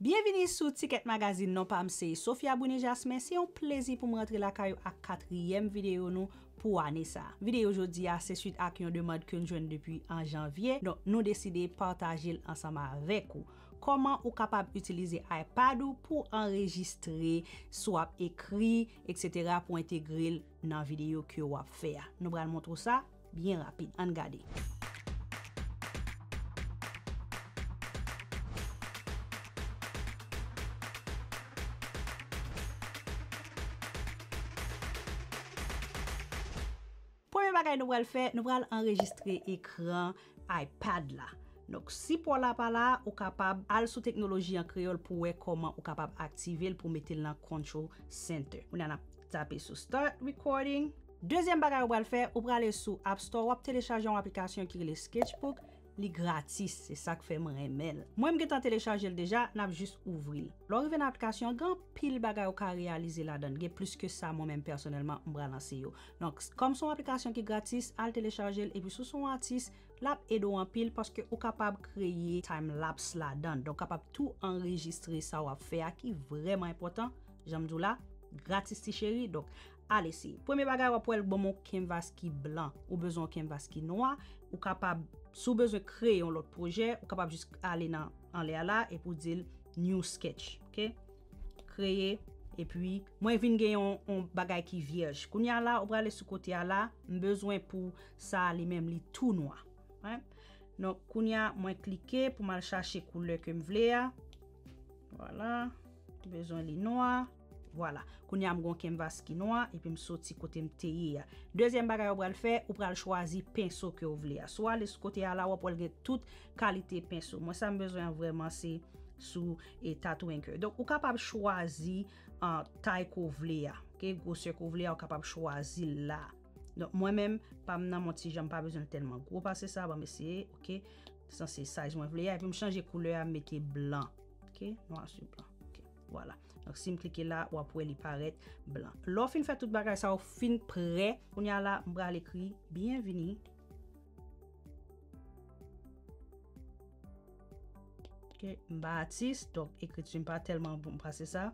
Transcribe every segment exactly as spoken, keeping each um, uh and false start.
Byenvini sou Ticket Magazine, non pa m se Sophia Brune Jasmin. Se yon plezi pou m rantre lakay ou ak katriyèm videyo nou pou ane sa. Videyo jodi a se swit ak yon demann ke n jwenn depi an janvye. Donk, nou deside pataje l ansanm avèk ou. Kòman ou kapab itilize iPad ou pou anrejistre, si w ap ekri, etsetera, pou entegre l nan videyo ke w ap fè a. Nou pral montre w sa byen rapid. Ann gade. Premye bagay nou pral fè, nou pral anrejistre ekran iPad la. Donk, si pa w la pa la, ou kapab al sou Teknoloji an Kreyòl pou wè kòman ou kapab aktive l pou mete l nan Control Center. Kounye a n ap tape sou Start Recording. Dezyèm bagay ou pral fè, ou prale sou App Store, w ap telechaje yon aplikasyon ki rele Sketchbook. Li gratis, se sa k fè m renmen l. Mwen, m gentan telechaje l deja, n ap jis ouvri l. Lè w rive nan aplikasyon an, gen anpil bagay ou ka reyalize ladan l. Gen plis ke sa, mwen menm pèsonèlman, m pral lanse yo. Donk, kòm se yon aplikasyon ki gratis, al telechaje l, epi si w se yon atis, l ap ede w anpil paske ou kapab kreye time lapse ladan l. Donk, ou kapab tou anrejistre sa w ap fè a, ki vrèman enpòtan, jan m di w la, gratis ti cheri. Donk, al eseye. Premye bagay, w ap wè l ban m yon canvas ki blan. Ou bezwen yon canvas ki nwa. Ou kapab, si w bezwen kreye yon lòt pwojè, ou kapab jis ale nan anlè a la epi w di l New Sketch. Oke? Kreye. Epi, mwen vin gen yon, yon bagay ki vyèj. Kounye a la, ou prale sou kote a la, m bezwen pou sa a li menm, li tou nwa. Right? Donk, kounye a, mwen klike pou m al chache koulè ke m vle a. Vwala. Bezwen li nwa. Vwala. Kounye a, m gen yon canvas ki nwa, epi m soti kote m te ye a. Dezyèm bagay ou pral fè, ou pral chwazi penso ke w vle a. Si w ale sou kote a la, w ap wè l gen tout kalite penso. Mwen, sa m bezwen an vrèman, se sou e Tatouinker. Donk, ou kapab chwazi, ah, tay ke w vle a. Oke, gwosè ke w vle a, ou kapab chwazi l la. Donk, mwen menm, pa m nan, m on ti jan, m pa bezwen l tèlman gwo pase sa, ban m eseye, oke. Sanse size mwen vle a, epi m chanje koulè a, m mete blan. Oke, noir sur blanc. Oke, vwala. Donk, si m klike la, w ap wè li parèt blan. Lè w fin fè tout bagay sa, w fin prè, kounye a la, m pral ekri, byenvini. Oke, m pa atis, donk ekriti m pa tèlman bon pase sa.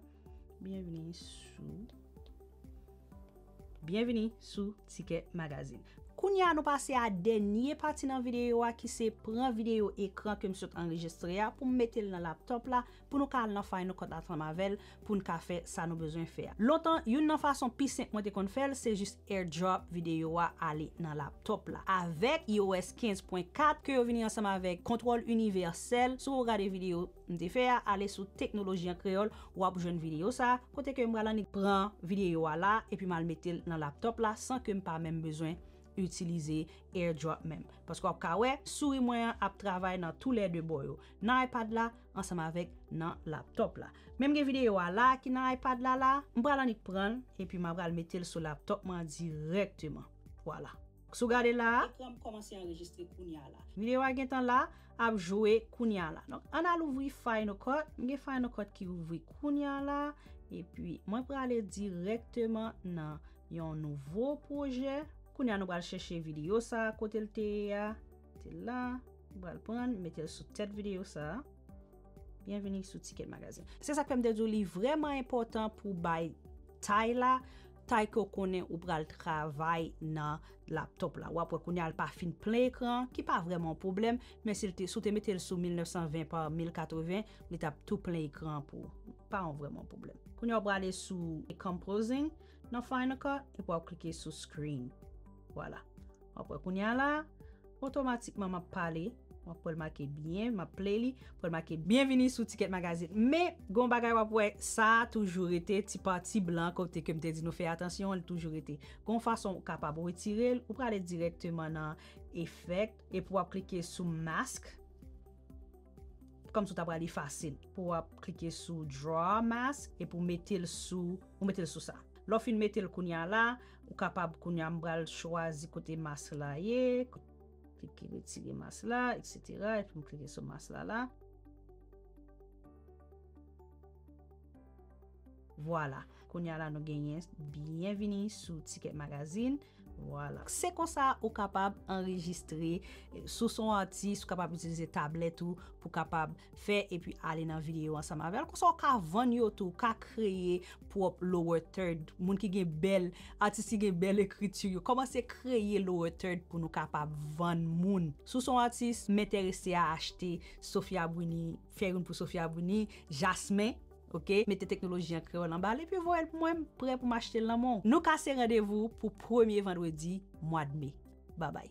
Byenvini sou Byenvini sou Ticket Magazine. Kounye a, nou pase a dènye pati nan videyo a, ki se pran videyo ekran ke m sot anrejistre a pou m mete l nan laptòp la, pou nou ka al nan Final Cut ansanm avè l, pou n ka fè sa nou bezwen fè a. Lontan, youn nan fason pi senp mwen te konn fè l, se jis airdrop videyo a ale nan laptòp la. Avèk iOS kenz pwen kat ke yo vini ansanm avèk kontwòl inivèsèl, si w gade videyo m te fè a, ale sou Teknoloji an Kreyòl, w ap jwenn videyo sa a, kote ke m pral annik pran videyo a la, epi m al mete l nan laptòp la, san ke m pa menm bezwen itilize airdrop menm. Paske w ap ka wè, souri mwen an ap travay nan toulède bò yo. Nan iPad la, ansanm avèk nan laptòp la. Men m gen videyo a la ki nan iPad la la, m pral annik pran l, epi m pral mete l sou laptòp mwen an dirèkteman. Vwala. Si w gade la a, ekran m kòmanse anrejistre kounye a la. Videyo a gentan la, ap jwe kounye a la. Donk, ann al ouvri Final Cut. M gen Final Cut ki ouvri kounye a la. Epi, mwen prale dirèkteman nan yon nouvo pwojè. Kounye a, nou pral chèche videyo sa a, kote l te ye a. Te la. Nou pral pran l, mete l sou tèt videyo sa a. Byenvini sou Ticket Magazine. Se sa k fè m te di w li vrèman enpòtan pou w bay tay la, tay ke w konnen ou pral travay nan laptop la. W ap wè kounye a l pa fin plen ekran, ki pa vrèman yon pwoblèm, men si l te, si w te mete l sou mil nèf san ven pa mil katreven, li t ap tou plen ekran an pou ou. Pa yon vrèman pwoblèm. Kounye a w prale sou Composing nan Final Cut, epi w ap klike sou Screen. Vwala. W ap wè kounye a la, otomatikman m ap pale, w ap wè l make byen, m ap play li, w ap wè l make byenvini sou Ticket Magazine. Men, gon bagay w ap wè, sa a toujou rete, ti pati blan kote ke m te di nou fè atansyon, li toujou rete. Gon fason ou kapab retire l, ou prale dirèkteman nan Effect, epi w ap klike sou Mask, kòmsi w ta pral efase l. Pou w ap klike sou Draw Mask, epi w mete l sou, ou mete l sou sa. Lè w fin mete l kounye a la, ou kapab kounye a m pral chwazi kote mask la ye. Klike retire mask la, etsetera. Epi m klike sou mask la la. Vwala. Kounye a la nou genyen byenvini sou Ticket Magazine. Vwala. Se konsa ou kapab anrejistre. Si w se yon atis, ou kapab itilize tablèt ou pou kapab fè epi ale nan videyo ansanm avè l. Konsa ou ka vann yo tou, ou ka kreye pwòp lower third. Moun ki gen bèl, atis ki gen bèl ekriti yo. Kòmanse kreye lower third pou nou kapab vann moun. Si w se yon atis, m enterese a achte Sophia Bruny, fè youn pou Sophia Bruny, Jasmin, ok? Mete teknoloji an kreyòl anba l epi voye l pou mwen, m prè pou m achte l nan men w. Nou kase randevou pou premye vandredi mwa de me. Babay.